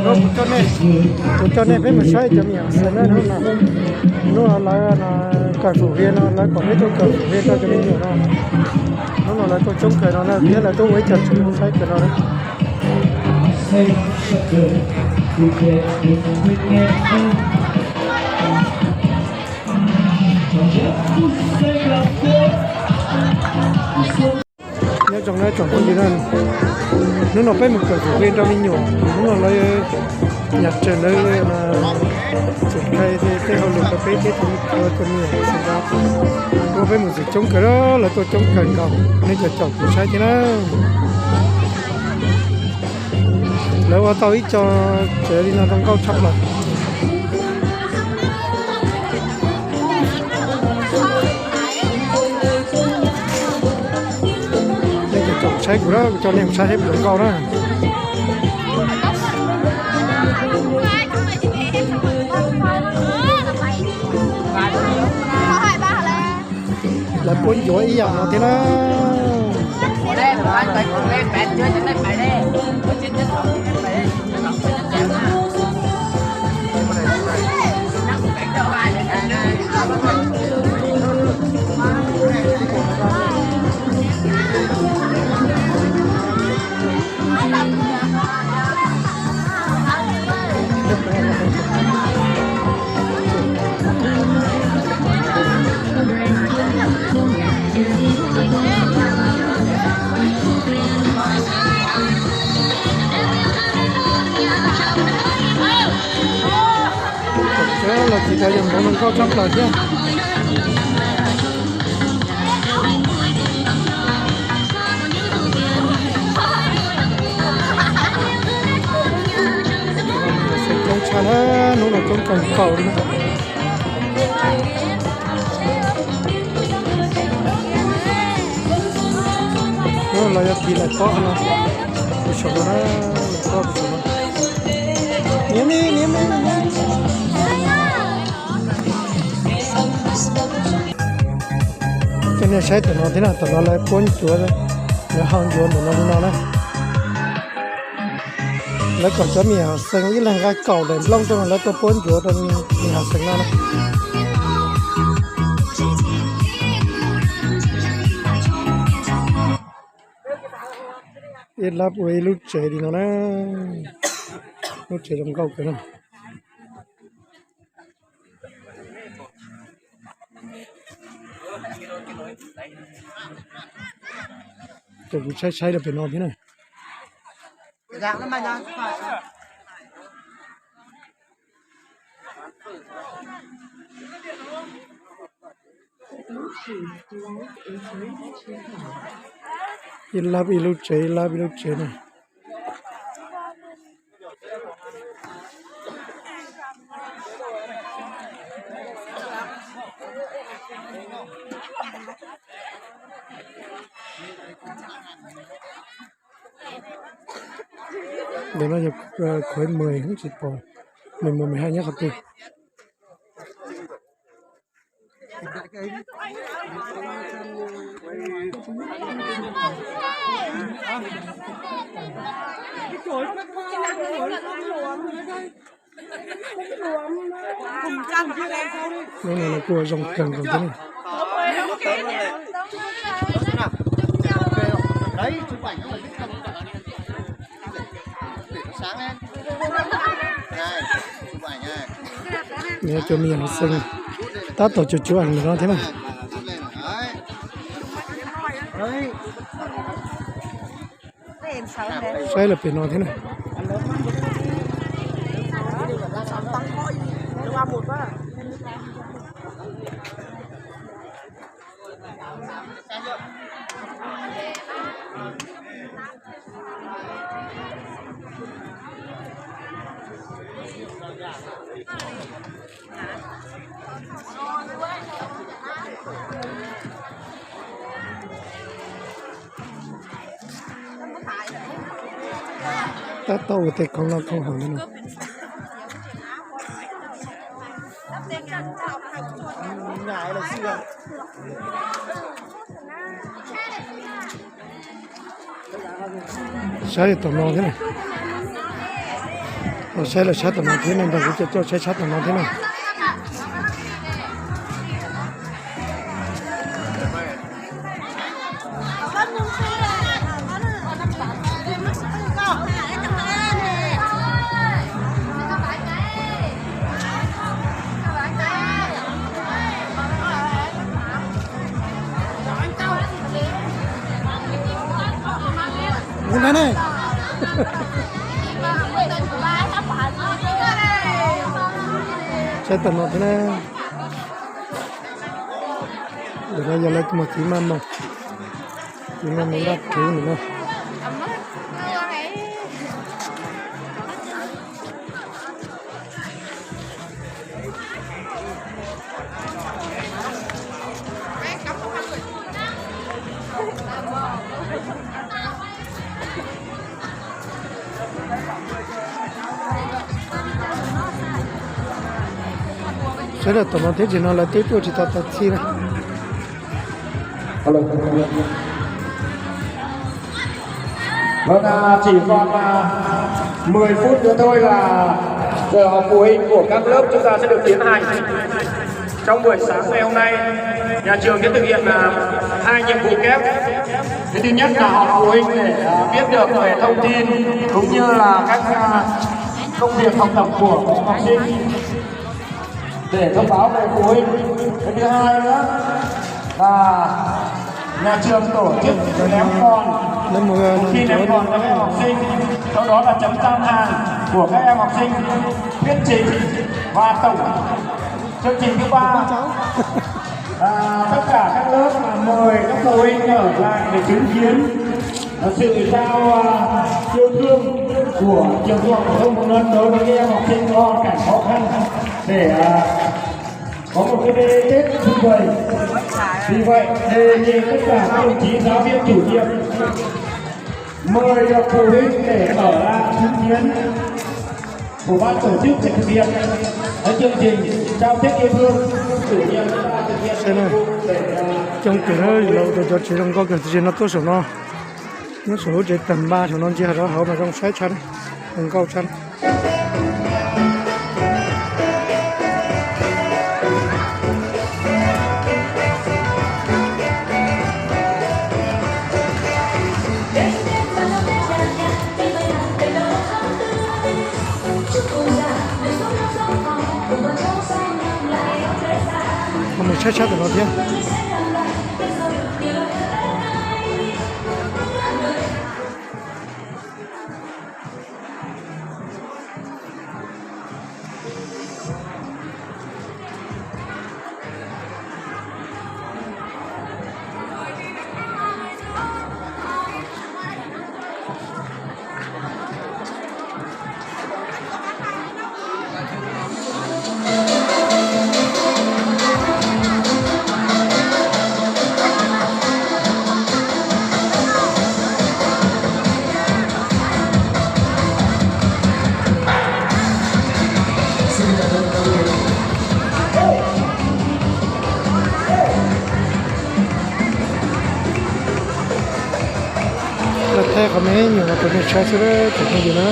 Kuv coj nej, kuv coj nej peb mus saib cov me nyuam xeem na hnub no. Hnub no lawv kawm fum hia no, lawv kom peb tuaj kawm fum hia rau cov me nyuam no. Hnub no lawv tuaj coob kawg no na, thiab lawv tuaj ua ib co tsev saib kawg no. Nyob zoo na tsoom phooj ywg na, hnub no peb mus kawm fum hia rau me nyuam, hnub no lawv yam tsawg lawv tseem khai tej hauj lwm rau peb thiab cov me nyuam xeem no. Ua peb mus ntxiv coob kawg, lawv tuaj coob kawg nkaus, nej cov caum kuv saib thiab na. Lawv ua tau ib co tsev li no zoo nkauj tshaj plaws. Nej cov caum saib kuv na, kuv coj nej mus saib seb puas zoo nkauj na. Lawv puab ncuav ib yam no thiab na. Los tsis tas yog nploov zoo nkauj tshaj plaws thiab. Xeem coob tshaj na, hnub no coob kawg nkaus li na. Hnub no los yog tiv lawm pob no, tus saum no na, lawm pob tus saum no. Niam me, niam me. Coj nej saib tom no thiab na, tom no lawv puab ncuav, lawv hau ncuav ntawm no li no na. Lawv kom cov me nyuam xeem ib leeg nqa kaum daim nplooj rau lawv tuaj puab ncuav rau me nyuam xeem no na. Ib lab ua ib lub tsev li no na, lub tsev zoo nkauj kawg na. Ces kuv saib saib rau pem no thiab na. Ib lab ib lub tsev, ib lab ib lub tsev na. Ntawm no yog khối mười, tsis pom mười một, mười hai nyob qhov twg. Hnub no kuj ua zoo kawg nkaus thiab ne. Nws cov me nyuam xeem tab tom cuav cuav ntawm no thiab na. Saib lawm pem no thiab na. Tab tom ua tej khoom noj khoom haus li no. Saib tom no thiab na. Saib lawv sab tom no thiab no, nrog kuv coj coj saib sab tom no thiab na. Saib tom no thiab na. Ntawm no yog lawv tus muam txiv maj moos, txiv maj moos dab rhuv ntawm no. Sawv daws tom no thiab, tsis no lawv twb tuaj tsis tau tag txij na. Vâng, à, chỉ còn, à, mười phút nữa thôi là giờ học phụ huynh của các lớp chúng ta sẽ được tiến hành. Trong buổi sáng ngày hôm nay, nhà trường sẽ thực hiện, à, hai nhiệm vụ kép. Cái thứ nhất là họp phụ huynh để, à, biết được về thông tin cũng như là các, à, công việc học tập của các em học sinh để thông báo về phụ huyynh. Cái thứ hai nữa là nhà trường tổ chức ném còn, thi ném còn cho các em học sinh, sau đó là chấm gian hàng của các em học sinh, thuyết trình và tổng chương trình thứ ba. À, tất cả các lớp mà mời các phụ huynh ở lại để chứng kiến sự trao, à, yêu thương của trường trung học phổ thông Phú Lân đối với các em học sinh có hoàn cảnh khó khăn để, à, có một cái Tết sum vầy. Vì vậy, đề nghị tất cả các đồng chí giáo viên chủ nhiệm mời được phụ huynh để ở lại chứng kiến của ban tổ chức sẽ thực hiện cái chương trình trao Tết yêu thương chủ nhiệm chúng ta thực hiện. Coob kawg, los tus cov tsev zoo nkauj kawg, tus tsev no tuaj saum no, nyob saum lub tsev tag npaj saum no ntsia rau hauv mas zoo saib tshaj, zoo nkauj tshaj. Mus saib sab tom no thiab. Lawv thaij qhov me nyuam los rau nej saib xwb, tsoom phooj ywg na.